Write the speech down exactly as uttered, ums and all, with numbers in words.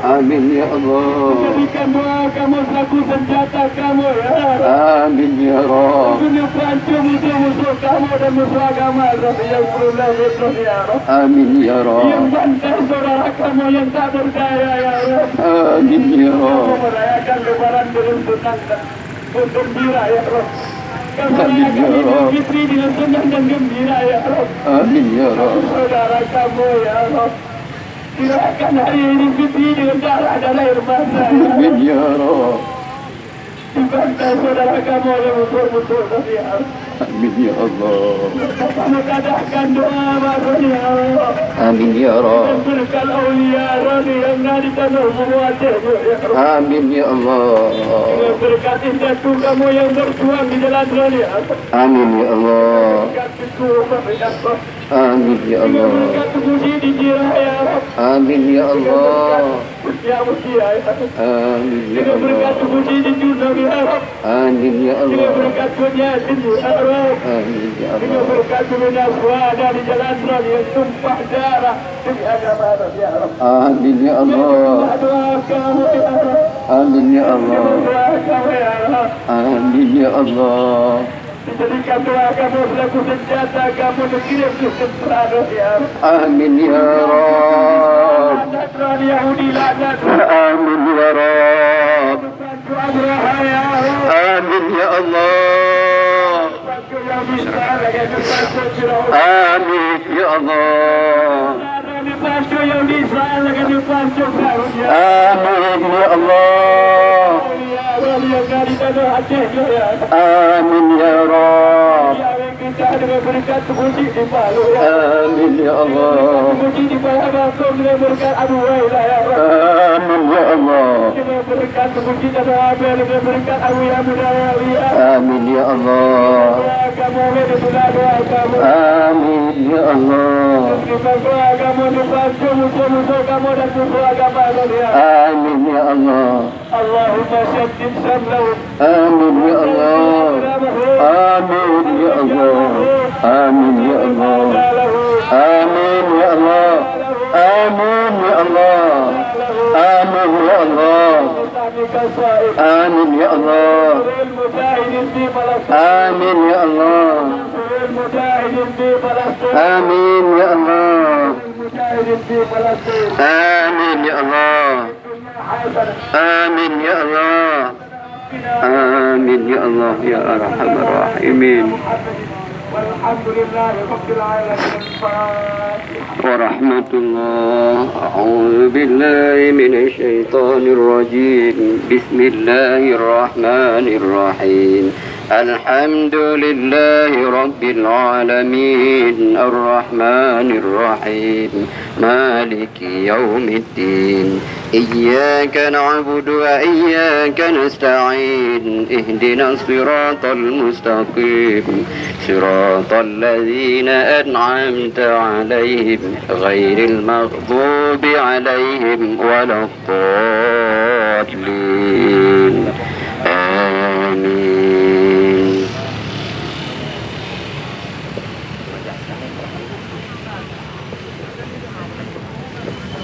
Amin ya Allah. Amin ya Rabb. Amin ya Rabb. Amin ya Rabb. Amin ya Rabb. Amin ya Rabb. Amin ya Rabb. Amin ya Rabb. Amin ya Allah. Amin ya Rabb. Amin ya Allah. Amin ya Allah. Amin ya Allah. Amin ya Allah. Amin ya Allah. Amin ya Allah. Amin ya Allah. Amin ya Allah. Amin ya Allah. Amin ya Allah. Dijadikan doa kamoe selaku senjata kamoe meukirim keu tentara, ya Rabb. Amin ya Rabb. Laknat Yahudi, laknat. Amin ya Rabb. Bantu Abraha, ya Rabb. Amin ya Allah. Bantu Yahudi, bantu Firaun. Amin ya Allah. Amin ya Allah. Amin ya Rabb. Amin ya Allah. Amin ya Allah. Amin ya Allah. Amin ya Allah. Amin ya Allah. Allahumma shaddid shamlahum. Amin ya Allah. Amin ya Allah. Amin ya Allah. Amin ya Allah. Amin ya Allah. Amin ya Allah. Amin ya Allah. Amin ya Allah. Amin ya Allah. Amin ya Allah. Amin ya Allah. Amin ya Allah ya arhamar rahimin. Warahmatullah. A'udzu billahi minasy syaithanir rajim. Bismillahirrahmanirrahim. Alhamdulillahi rabbil alamin. Arrahmanirrahim. Maliki yaumiddin. Iyyaka na'budu wa iyyaka nasta'in. Ihdinas siratal mustaqim. Siratal ladzina an'amta 'alaihim ghairil maghdubi 'alaihim waladdallin.